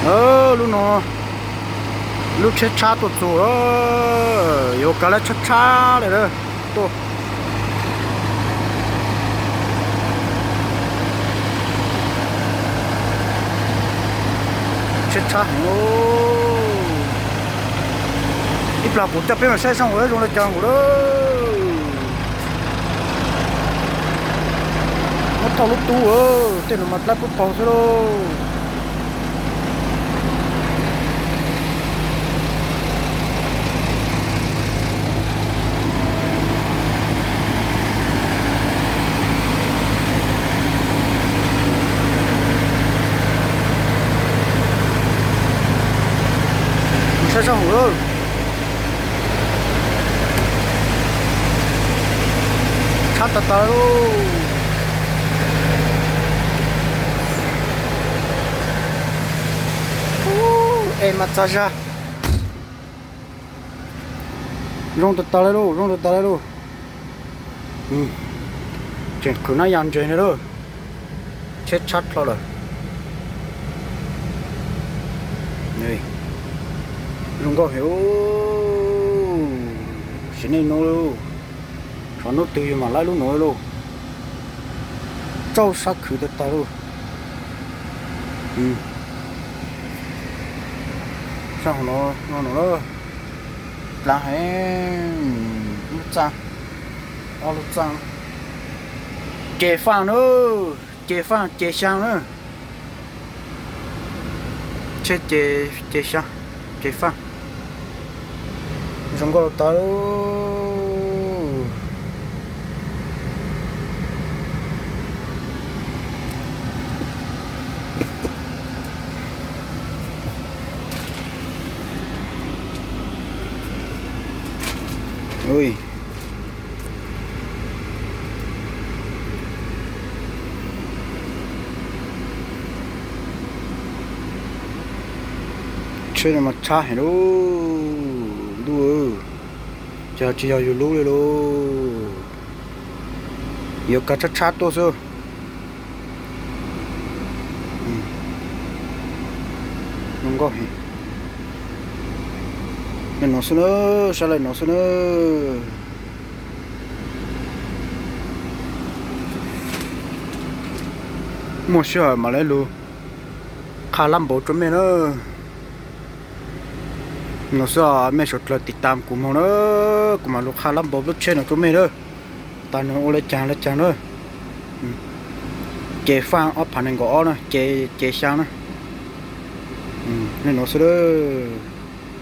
Lub no, lub tsheb tshab tuaj txug lawm, yuav kav lab tshab tshab li lawm. Tuaj, tsheb tshab heev. Ib plag kuv coj peb mus saib zoo zoo li cas nkaus lawm. Muab thauj lub tub, tej no mas dlaab pub paug xwb lauj. Saib sab hauv lawm. Tshab tas tas lauj. Es mas txog zag. Zoo tas tas li lauj, zoo tas tas li lauj. Tseem qhwv nab ya ntses li lauj. Tsheb tshab dlhau lawm. Zoo nkauj heev. Sim neej no, xyov hnub twg yus mam laib lub nuav lauj. Txaus sab khwv tag tag lauj. Sab hauv no, no no, dlaab heev. Lub txaj, ob lub txaj. Ces faaj na, ces faaj ces xyaa na. Tsheb ces, ces xyaa, ces faaj. Zoo nkauj tas. Tsheb no mas tshab heev lauj ntuj, ces tsis yog yus lub li lauj. Yuav kav tshab tshab tuaj xwb. Zoo nkauj heev. Li no xwb na, sab li no xwb na. Muaj sij hawm mam li lug qha lab npauv rua mej na. No xwb, mej suav dlawg tiv tam kuv moog na, kuv mam lug qha lab npauv lub tsheb no rua mej na. Tas nws ua le caag le caag na. Ces faaj ob phav nees nkaum ob na, ces xyaa na. Li no xwb lawm.